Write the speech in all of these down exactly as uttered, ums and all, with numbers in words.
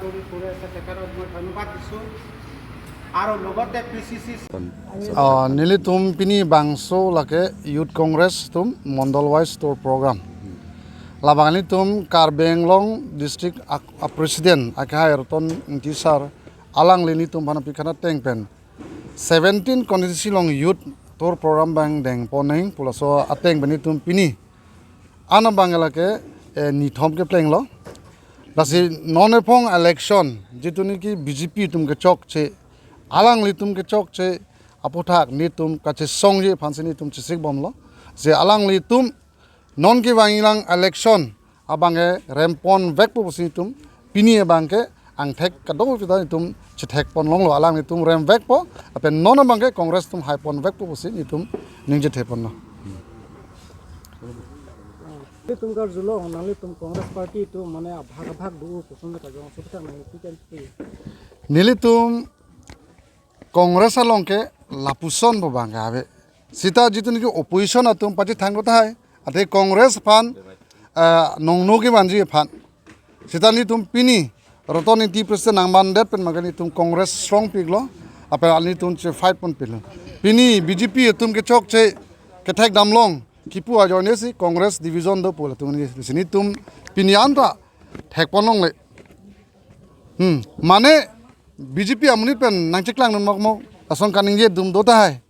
কৰি আছে, তেখেতক মই ধন্যবাদ দিছোঁ। আৰু লগতে P C C ah, nelitum pini bangso lake Youth Congress atum Mondol wise tour program. Labang nelitum Karbi Anglong District ak-, a President akehai Roton Engti sir, alangli nelitum aphan apik khana ateng pen seventeen constituency along youth tour program abang dengpon nang pu laso ateng pen nelitum pini an abang lake, eh, nithom keplenglo. Lasi non ephong election jitu niki B J P atum kechokche, alanglitum kechokche aphuthak nelitum kachesongji aphansi nelitum chesikbomlo. Je alanglitum non kevangjilang election abangke rempon vekpo pusi nelitum pini abangke angthek kadokave ta nelitum chethekpon longlo, alanglitum rem vekpo, lapen non abangke Congress atum haipon vekpo pusi nelitum ningje theponlo. Nelitum karjulong, nanglitum Congress Party atum mane abhag abhag do puson ta jong sutak nang ipi kan pi. Nelitum Congress along ke lapuson pu abangke ave. Seta jitu niki opposition atum pachethang do tahai. Athe Congress aphan, eh, nongno kevanji aphan. Seta nelitum pini Roton Engti President nangmandet pen abangke nelitum Congress strong piklo. Apar nelitum che fight pon piklo. Pini B J P atum kechokche kethekdam long kipu ajoine si Congress division do pu latum ni si nelitum pini anta thekpon longle. Hmm, mane B J P amonit pen nangcheklang dun mok mok, lason kaningje dum do tahai.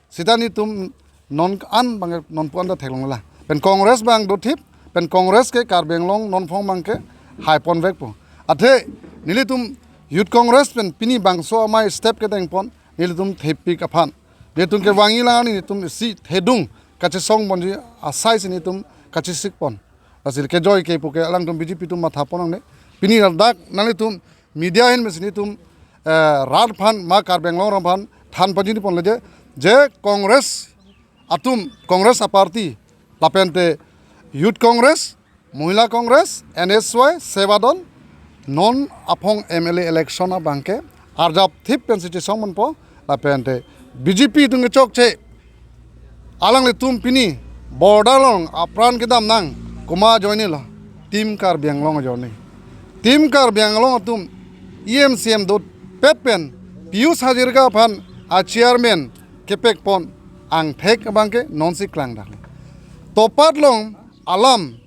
Seta nelitum non an abang non pu anta theklongla. Pen Congress abang dothip, pen Congress ke Karbi Anglong non ephong abangke haipon vekpo. Athe nelitum Youth Congress pen pini bangso amei step kedengpon, nelitum thepik aphan. Nelitum kevangjilang arni nelitum isi thedung kachesongponji asai si nelitum kachesikpon. Lasi kejoi ke puke alangtum B J P atum mathapon nangne. Pini ladak nanglitum media ahin pensi nelitum, eh, rat aphan ma Karbi Anglong arat aphan than pajiniponlo je, je Congress atum, Congress a party, lapente Youth Congress, Mohila Congress, N S Y, Seva Dal, non aphong M L A election abangke arjap thip pensi chesongponpo, lapente B J P atum kechokche alanglitum pini border along apran kedam nang, komat ajoine lo, Team Karbi Anglong ajoine. Team Karbi Anglong atum E M C M dopet pen Pijush Hazarika aphan a chairman kepekpon angthek abangke nonsi klangdak. Topat along alam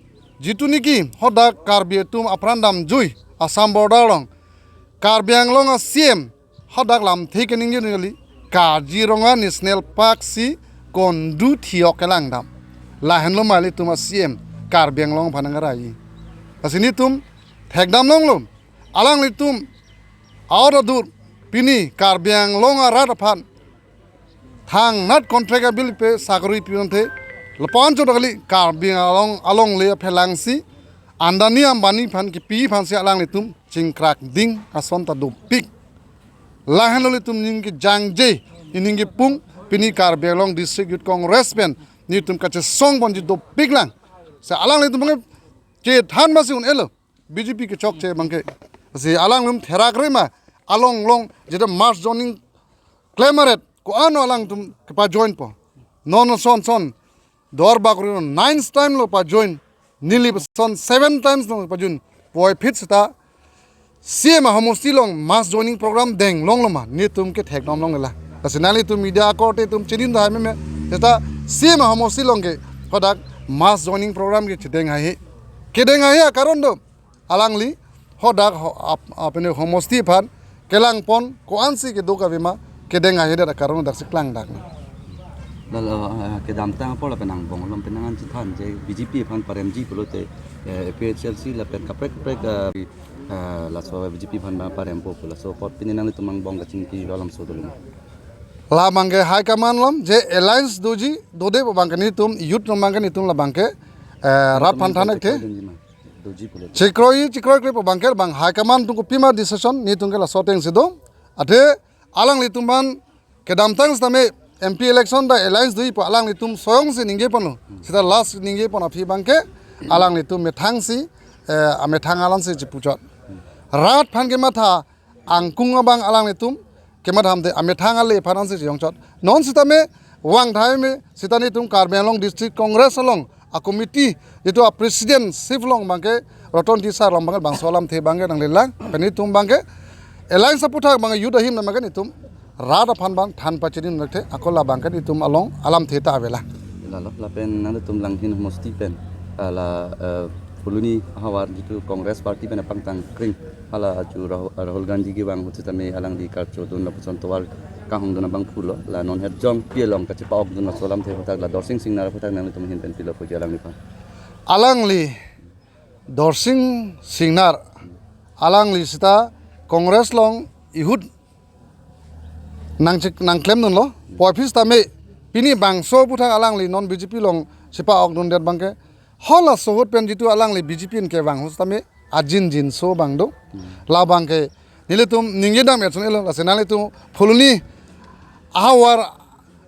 jitu niki hadak Karbi atum apran damjui Assam border along, Karbi Anglong a C M hadak lamthe keningje neli Kaziranga National Park si kondu thiok kelangdam. Lahenlo ma ilitum a C M Karbi Anglong aphan nangrai. Lasi nelitum thekdam longlo. Alanglitum aur adur pini Karbi Anglong arat aphan thangnat contract abill pe sakori pinon the. Lapu-an chodakali Karbi Anglong alongle aphelangsi Adani Ambani aphan kipi aphansi alanglitum chingkrak ding ason ta dopik. Lahenlo ilitum ning kejangje, ining kepung pini Karbi Anglong District Youth Congress pen nelitum kachesongponji dopik lang. Si alanglitum abangke chethan masi un-elo. B J P kechokche abangke. Si alanglitum therak rema along along jeta mass joining klem aret ko-an alangtum kepajoinpo. Non son son Duarbagori ninth time lo pajoin, neli son seven times lo pajoin. Puvoiphit seta C M a homosti along mass joining program deng longlo ma, nelitum kethekdam longlela. Lasi nanglitum media akorte itum chedin dahai meme. Seta C M a homosti along ke hadak mass joining program ke chedeng haihe. Kedeng haihe akaron do. Alangli hadak ho-, ap, apni homosti aphan kelangpon ko-ansi kedo kavema kedeng haihe, dak akaron daksi klangdak. Lalo, eh, kedamtang apor lapen angbong along penang an chethan je B J P aphan paremji pulote, eh, A P H L C lapen kaprek kaprek, eh, eh, laso B J P aphan ba parempo pu laso apot pini nanglitum angbong kachingki lo alam so dolo. Labangke high command along je alliance doji dode pu abangke nelitum youth along abangke nelitum labangke, eh, rat aphan than-ek the. Doji pulo. Chekroi, chekroi kroi pu abangke bang high command atum kopima decision nelitum ke laso atengsi do. Athe alanglitum aphan kedamtang setame M P election ta alliance doji pu alanglitum soyong si ningjeponlo. Seta last ningjepon aphi abangke alanglitum methangsi, eh, amethang alansi chipuchot. Rat aphan kematha angkung abang alanglitum kematha mate amethang ale aphan ansi chiyongchot. Non setame vangthai me seta nelitum Karbi Anglong District Congress along a committee jitu a president sip along abangke Proton T sir along abangke bangso alamthe abangke nanglelang, pen itum abangke alliance aputhak abangke youth ahin abangke itum rat aphan abang than pachini nangthe, ako la abangke itum along alamthe ta avelang. Lalo, lapen nangtum Langhin homosti pen, ala, eh, Phuloni ahavar jitu Congress party pen apangtang kring, hala aju Rahul, Rahul Gandhi kevang ahut sitame alangli karcho dun lapuson tovar kahong dun abang pulo, la non het jongpi along kachepa-ok dun laso alamthe aputhak, la Dorsing Singnar aputhak nangtum ahin pen pilo puji alangliphan. Alangli Dorsing Singnar, alangli sita Congress along ihut nangchek nangklemdunlo, puvoiphit sitame pini bangso aputhak alangli non B J P along chepa-ok dundet abangke, halaso ahut pen jitu alangli B J P pen kevang ahut sitame ajinjinso abang do. La abangke nelitum ningje dam etsun elo, lasi nanglitum Phuloni ahavar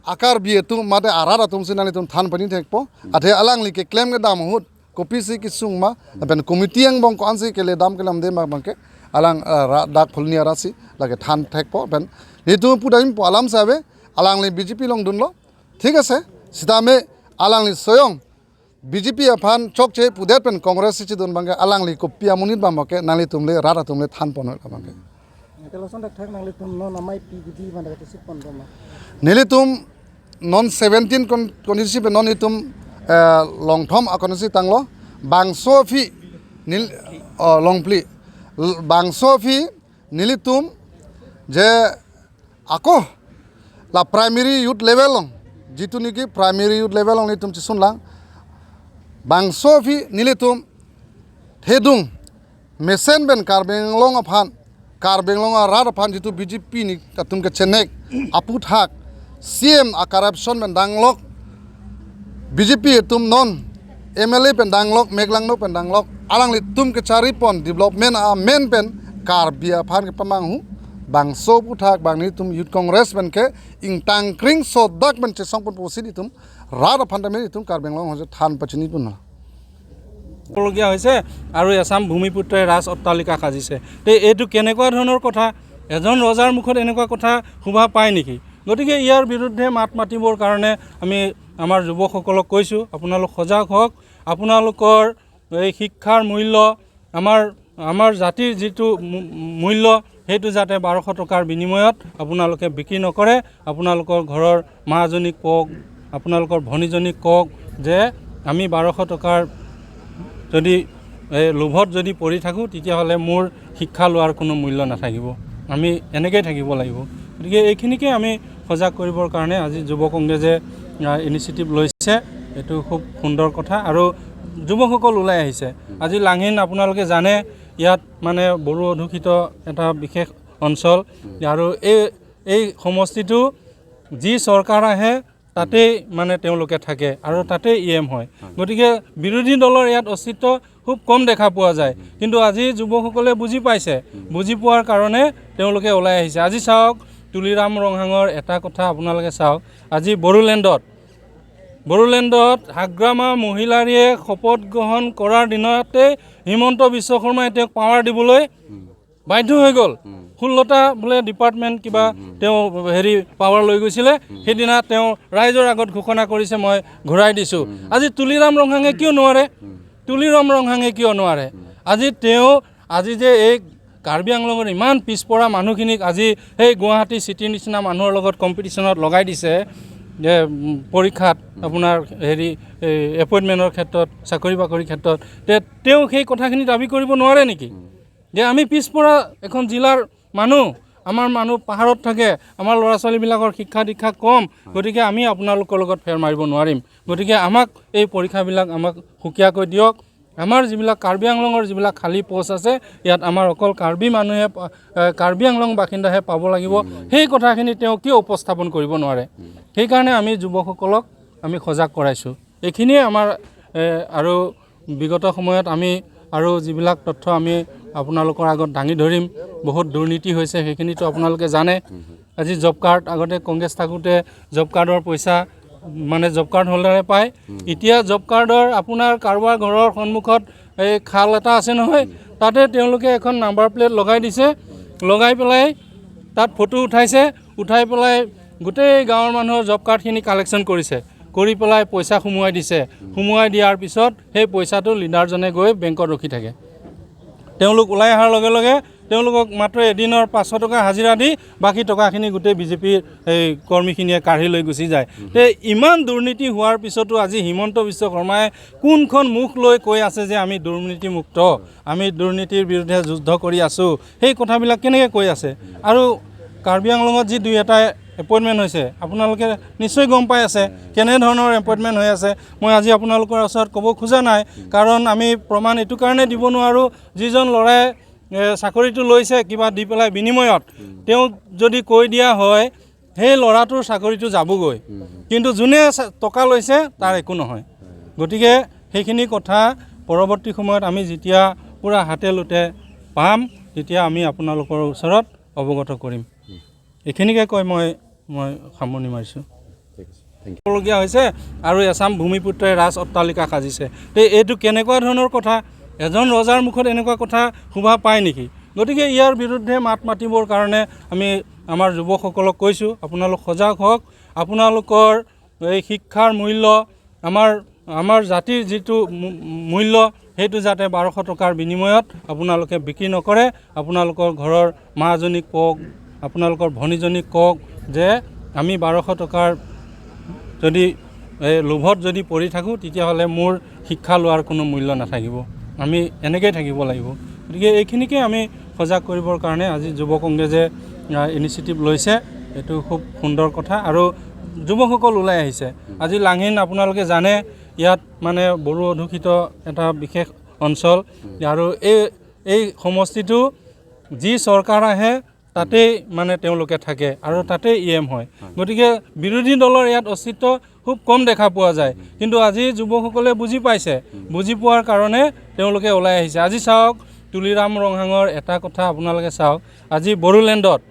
a-Karbi atum mate arat atum si nanglitum than pachini thekpo. Athe alangli keklem kedam ahut kopisi kesung ma, lapen committee angbong ko-ansi kele dam kelam de ma abangke alang, eh, ra-, dak Phuloni arat si lake than thekpo, pen nelitum pudampo alam si ave, alangli B J P along dunlo, thik ase, sitame alangli soyong B J P aphan chokche pudet pen Congress si chedun abangke alangli kopi amonit abang abangke nanglitum le rat atum le than ponnon abangke. Ante lason thakthak nanglitum non amei P D D mana kati sip pon roma. Nelitum non seventeen kon-, constituency pen non itum, eh, Longthom a-constituency tanglo, bangso aphi nel-, oh, Longphli. L-, bangso aphi nelitum je ako la primary youth level along, jitu niki primary youth level along nelitum chesunlang. Bangso aphi nelitum thedung mesen pen Karbi Anglong aphan, Karbi Anglong arat aphan jitu B J P ni atum kechenek aputhak C M a-corruption pen danglok, B J P atum non M L A pen danglok, Meklangno pen danglok, alanglitum kechari pon development amen pen Karbi aphan kepamanghu, bangso aputhak abang nelitum Youth Congress pen ke ingtang kring sodak pen chesong ponpo pusi nelitum rat aphan tame nelitum Karbi Anglong Hansol than pachini ponlo. হ'বলগীয়া হৈছে আৰু এছাম ভূমিপুত্ৰই ৰাজ অট্টালিকা সাজিছে। তে এইটো কেনেকুৱা ধৰণৰ কথা? এজন ৰজাৰ মুখত এনেকুৱা কথা শোভা পায় নেকি? গতিকে ইয়াৰ বিৰুদ্ধে মাত মাতিবৰ কাৰণে আমি আমাৰ যুৱকসকলক কৈছোঁ, আপোনালোক সজাগ হওক। আপোনালোকৰ এই শিক্ষাৰ মূল্য, আমাৰ, আমাৰ জাতিৰ যিটো মূ-, মূল্য, সেইটো যাতে বাৰশ টকাৰ বিনিময়ত আপোনালোকে বিক্ৰী নকৰে। আপোনালোকৰ ঘৰৰ মাজনীক কওক, আপোনালোকৰ ভনীজনীক কওক যে আমি বাৰশ টকাৰ যদি, এ, লোভত যদি পৰি থাকোঁ, তেতিয়াহ'লে মোৰ শিক্ষা লোৱাৰ কোনো মূল্য নাথাকিব। আমি এনেকেই থাকিব লাগিব। গতিকে এইখিনিকে আমি সজাগ কৰিবৰ কাৰণে আজি যুৱ কংগ্ৰেছে, আ, ইনিচিয়েটিভ লৈছে। এইটো খুব সুন্দৰ কথা আৰু যুৱকসকল ওলাই আহিছে। আজি লাংহিন আপোনালোকে জানে, ইয়াত মানে বড়ো অধ্যুষিত এটা বিশেষ অঞ্চল আৰু এই, এই সমষ্টিটো যি চৰকাৰ আহে তাতেই মানে তেওঁলোকে থাকে আৰু তাতেই ই এম হয়। গতিকে বিৰোধী দলৰ ইয়াত অস্তিত্ব খুব কম দেখা পোৱা যায়। কিন্তু আজি যুৱকসকলে বুজি পাইছে, বুজি পোৱাৰ কাৰণে তেওঁলোকে ওলাই আহিছে। আজি চাওক, তুলিৰাম ৰংহাঙৰ এটা কথা আপোনালোকে চাওক, আজি বড়োলেণ্ডত, বড়োলেণ্ডত হাগ্ৰামা মহিলাৰীয়ে শপত গ্ৰহণ কৰাৰ দিনতে হিমন্ত বিশ্ব শৰ্মাই তেওঁক পাৱাৰ দিবলৈ বাধ্য হৈ গ'ল। ষোল্লটা বোলে ডিপাৰ্টমেণ্ট কিবা তেওঁ হেৰি পাৱাৰ লৈ গৈছিলে। সেইদিনা তেওঁ ৰাইজৰ আগত ঘোষণা কৰিছে, "মই ঘূৰাই দিছোঁ।" আজি তুলিৰাম ৰংহাঙে কিয় নোৱাৰে? তুলিৰাম ৰংহাঙে কিয় নোৱাৰে? আজি তেওঁ, আজি যে এই কাৰ্বি আংলঙৰ ইমান পিছপৰা মানুহখিনিক আজি সেই গুৱাহাটী চিটিৰ নিচিনা মানুহৰ লগত কম্পিটিশ্যনত লগাই দিছে যে, উম, পৰীক্ষাত আপোনাৰ হেৰি, এই এপইণ্টমেণ্টৰ ক্ষেত্ৰত, চাকৰি বাকৰিৰ ক্ষেত্ৰত, তে তেওঁ সেই কথাখিনি দাবী কৰিব নোৱাৰে নেকি? যে আমি পিছপৰা এখন জিলাৰ মানুহ, আমাৰ মানুহ পাহাৰত থাকে, আমাৰ ল'ৰা ছোৱালীবিলাকৰ শিক্ষা দীক্ষা কম, গতিকে আমি আপোনালোকৰ লগত ফেৰ মাৰিব নোৱাৰিম। গতিকে আমাক এই পৰীক্ষাবিলাক আমাক সুকীয়াকৈ দিয়ক। আমাৰ যিবিলাক কাৰ্বি আংলঙৰ যিবিলাক খালী পোষ্ট আছে, ইয়াত আমাৰ অকল কাৰ্বি মানুহে পা-, এ, কাৰ্বি আংলং বাসিন্দাহে পাব লাগিব। সেই কথাখিনি তেওঁ কিয় উপস্থাপন কৰিব নোৱাৰে? সেইকাৰণে আমি যুৱকসকলক আমি সজাগ কৰাইছোঁ। এইখিনিয়ে আমাৰ, এ, আৰু বিগত সময়ত আমি আৰু যিবিলাক তথ্য আমি আপোনালোকৰ আগত দাঙি ধৰিম, বহুত দুৰ্নীতি হৈছে, সেইখিনিতো আপোনালোকে জানে। আজি জব কাৰ্ড, আগতে কংগ্ৰেছ থাকোঁতে জব কাৰ্ডৰ পইচা, মানে জব কাৰ্ড হোল্ডাৰে পায়। এতিয়া জব কাৰ্ডৰ আপোনাৰ কাৰোবাৰ ঘৰৰ সন্মুখত এই খাল এটা আছে নহয়, তাতে তেওঁলোকে এখন নাম্বাৰ প্লেট লগাই দিছে, লগাই পেলাই তাত ফটো উঠাইছে, উঠাই পেলাই গোটেই গাঁৱৰ মানুহৰ জব কাৰ্ডখিনি কালেকশ্যন কৰিছে, কৰি পেলাই পইচা সোমোৱাই দিছে। সোমোৱাই দিয়াৰ পিছত সেই পইচাটো লিডাৰজনে গৈ বেংকত ৰখি থাকে। তেওঁলোক ওলাই অহাৰ লগে লগে তেওঁলোকক মাত্ৰ এদিনৰ পাঁচশ টকা হাজিৰা দি বাকী টকাখিনি গোটেই বিজেপিৰ এই কৰ্মীখিনিয়ে কাঢ়ি লৈ গুচি যায়। তে ইমান দুৰ্নীতি হোৱাৰ পিছতো আজি হিমন্ত বিশ্ব শৰ্মাই কোনখন মুখ লৈ কৈ আছে যে আমি দুৰ্নীতিমুক্ত, আমি দুৰ্নীতিৰ বিৰুদ্ধে যুদ্ধ কৰি আছো, সেই কথাবিলাক কেনেকৈ কৈ আছে? আৰু কাৰ্বি আংলঙত যি দুই এটা এপইণ্টমেণ্ট হৈছে, আপোনালোকে নিশ্চয় গম পাই আছে কেনেধৰণৰ এপইণ্টমেণ্ট হৈ আছে। মই আজি আপোনালোকৰ ওচৰত ক'ব খোজা নাই, কাৰণ আমি প্ৰমাণ এইটো কাৰণে দিব নোৱাৰোঁ, যিজন ল'ৰাই এ, চাকৰিটো লৈছে কিবা দি পেলাই বিনিময়ত, তেওঁ যদি কৈ দিয়া হয়, সেই ল'ৰাটোৰ চাকৰিটো যাবগৈ। কিন্তু যোনে চা-, টকা লৈছে, তাৰ একো নহয়। গতিকে সেইখিনি কথা পৰৱৰ্তী সময়ত আমি যেতিয়া পূৰা হাতে লোটে পাম, তেতিয়া আমি আপোনালোকৰ ওচৰত অৱগত কৰিম। এইখিনিকে কৈ মই, মই সামৰণি মাৰিছোঁ। ঠিক আছে, থেংক ইউ। হ'বলগীয়া হৈছে আৰু এছাম ভূমিপুত্ৰই ৰাজ অট্টালিকা সাজিছে। তে এইটো কেনেকুৱা ধৰণৰ কথা? এজন ৰজাৰ মুখত এনেকুৱা কথা শোভা পায় নেকি? গতিকে ইয়াৰ বিৰুদ্ধে মাত মাতিবৰ কাৰণে আমি আমাৰ যুৱকসকলক কৈছোঁ, আপোনালোক সজাগ হওক, আপোনালোকৰ এই শিক্ষাৰ মূল্য, আমাৰ, আমাৰ জাতিৰ যিটো মূ-, মূল্য, সেইটো যাতে বাৰশ টকাৰ বিনিময়ত আপোনালোকে বিক্ৰী নকৰে। আপোনালোকৰ ঘৰৰ মাজনীক কওক, আপোনালোকৰ ভনীজনীক কওক যে আমি বাৰশ টকাৰ যদি, এ, লোভত যদি পৰি থাকোঁ, তেতিয়াহ'লে মোৰ শিক্ষা লোৱাৰ কোনো মূল্য নাথাকিব, আমি এনেকেই থাকিব লাগিব। গতিকে এইখিনিকে আমি সজাগ কৰিবৰ কাৰণে আজি যুৱ কংগ্ৰেছে, আ, ইনিচিয়েটিভ লৈছে। এইটো খুব সুন্দৰ কথা আৰু যুৱকসকল ওলাই আহিছে। আজি লাংহিন আপোনালোকে জানে, ইয়াত মানে বড়ো অধ্যুষিত এটা বিশেষ অঞ্চল আৰু এই, এই সমষ্টিটো যি চৰকাৰ আহে তাতেই মানে তেওঁলোকে থাকে আৰু তাতেই ই এম হয়। গতিকে বিৰোধী দলৰ ইয়াত অস্তিত্ব খুব কম দেখা পোৱা যায়। কিন্তু আজি যুৱকসকলে বুজি পাইছে, বুজি পোৱাৰ কাৰণে তেওঁলোকে ওলাই আহিছে। আজি চাওক, তুলিৰাম ৰংহাঙৰ এটা কথা আপোনালোকে চাওক, আজি বড়োলেণ্ডত,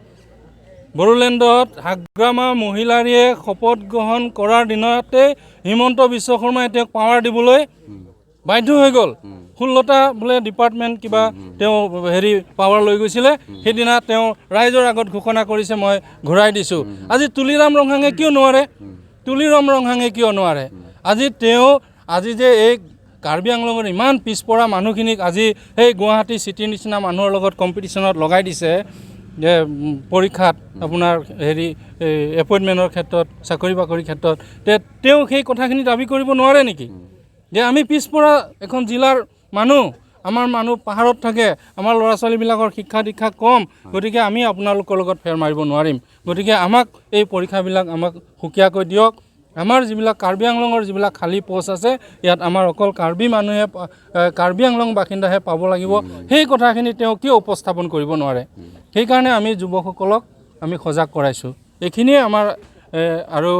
বড়োলেণ্ডত হাগ্ৰামা মহিলাৰীয়ে শপত গ্ৰহণ কৰাৰ দিনতে হিমন্ত বিশ্ব শৰ্মাই তেওঁক পাৱাৰ দিবলৈ বাধ্য হৈ গ'ল। ষোল্লটা বোলে ডিপাৰ্টমেণ্ট কিবা তেওঁ হেৰি পাৱাৰ লৈ গৈছিলে, সেইদিনা তেওঁ ৰাইজৰ আগত ঘোষণা কৰিছে, "মই ঘূৰাই দিছোঁ।" আজি তুলিৰাম ৰংহাঙে কিয় নোৱাৰে? তুলিৰাম ৰংহাঙে কিয় নোৱাৰে? আজি তেওঁ, আজি যে এই কাৰ্বি আংলঙৰ ইমান পিছপৰা মানুহখিনিক আজি সেই গুৱাহাটী চিটিৰ নিচিনা মানুহৰ লগত কম্পিটিশ্যনত লগাই দিছে যে, উম, পৰীক্ষাত আপোনাৰ হেৰি, এই এপইণ্টমেণ্টৰ ক্ষেত্ৰত, চাকৰি বাকৰিৰ ক্ষেত্ৰত, তে তেওঁ সেই কথাখিনি দাবী কৰিব নোৱাৰে নেকি? যে আমি পিছপৰা এখন জিলাৰ মানুহ, আমাৰ মানুহ পাহাৰত থাকে, আমাৰ ল'ৰা ছোৱালীবিলাকৰ শিক্ষা দীক্ষা কম, গতিকে আমি আপোনালোকৰ লগত ফেৰ মাৰিব নোৱাৰিম। গতিকে আমাক এই পৰীক্ষাবিলাক আমাক সুকীয়াকৈ দিয়ক। আমাৰ যিবিলাক কাৰ্বি আংলঙৰ যিবিলাক খালী পোষ্ট আছে, ইয়াত আমাৰ অকল কাৰ্বি মানুহে পা-, এ, কাৰ্বি আংলং বাসিন্দাহে পাব লাগিব। সেই কথাখিনি তেওঁ কিয় উপস্থাপন কৰিব নোৱাৰে? সেইকাৰণে আমি যুৱকসকলক আমি সজাগ কৰাইছোঁ। এইখিনিয়ে আমাৰ, এ, আৰু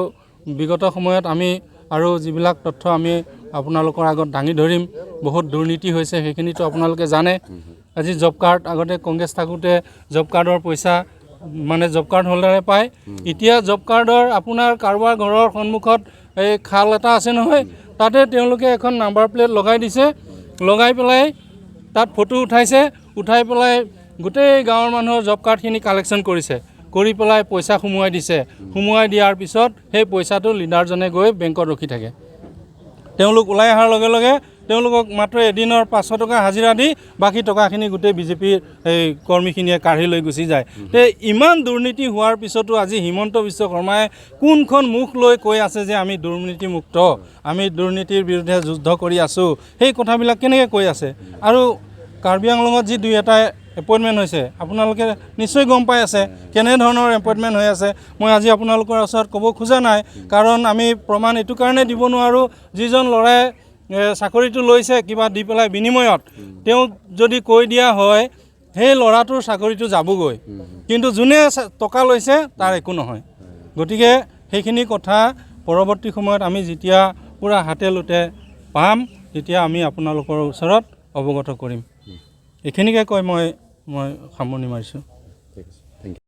বিগত সময়ত আমি আৰু যিবিলাক তথ্য আমি আপোনালোকৰ আগত দাঙি ধৰিম, বহুত দুৰ্নীতি হৈছে, সেইখিনিতো আপোনালোকে জানে। আজি জব কাৰ্ড, আগতে কংগ্ৰেছ থাকোঁতে জব কাৰ্ডৰ পইচা মানে জব কাৰ্ড হোল্ডাৰে পায়। এতিয়া জব কাৰ্ডৰ আপোনাৰ কাৰোবাৰ ঘৰৰ সন্মুখত এই খাল এটা আছে নহয়, তাতে তেওঁলোকে এখন নাম্বাৰ প্লেট লগাই দিছে, লগাই পেলাই তাত ফটো উঠাইছে, উঠাই পেলাই গোটেই গাঁৱৰ মানুহৰ জব কাৰ্ডখিনি কালেকশ্যন কৰিছে, কৰি পেলাই পইচা সোমোৱাই দিছে। সোমোৱাই দিয়াৰ পিছত সেই পইচাটো লিডাৰজনে গৈ বেংকত ৰখি থাকে। তেওঁলোক ওলাই অহাৰ লগে লগে তেওঁলোকক মাত্ৰ এদিনৰ পাঁচশ টকা হাজিৰা দি বাকী টকাখিনি গোটেই বিজেপিৰ এই কৰ্মীখিনিয়ে কাঢ়ি লৈ গুচি যায়। তে ইমান দুৰ্নীতি হোৱাৰ পিছতো আজি হিমন্ত বিশ্ব শৰ্মাই কোনখন মুখ লৈ কৈ আছে যে আমি দুৰ্নীতিমুক্ত, আমি দুৰ্নীতিৰ বিৰুদ্ধে যুদ্ধ কৰি আছোঁ, সেই কথাবিলাক কেনেকৈ কৈ আছে? আৰু কাৰ্বি আংলঙত যি দুই এটা এপইণ্টমেণ্ট হৈছে, আপোনালোকে নিশ্চয় গম পাই আছে কেনেধৰণৰ এপইণ্টমেণ্ট হৈ আছে। মই আজি আপোনালোকৰ ওচৰত ক'ব খোজা নাই, কাৰণ আমি প্ৰমাণ এইটো কাৰণে দিব নোৱাৰোঁ, যিজন ল'ৰাই, এ, চাকৰিটো লৈছে কিবা দি পেলাই বিনিময়ত, তেওঁ যদি কৈ দিয়া হয়, সেই ল'ৰাটোৰ চাকৰিটো যাবগৈ। কিন্তু যোনে চা-, টকা লৈছে, তাৰ একো নহয়। গতিকে সেইখিনি কথা পৰৱৰ্তী সময়ত আমি যেতিয়া পূৰা হাতে লোটে পাম, তেতিয়া আমি আপোনালোকৰ ওচৰত অৱগত কৰিম। এইখিনিকে কৈ মই, মই সামৰণি মাৰিছোঁ। ঠিক আছে, থেংক ইউ।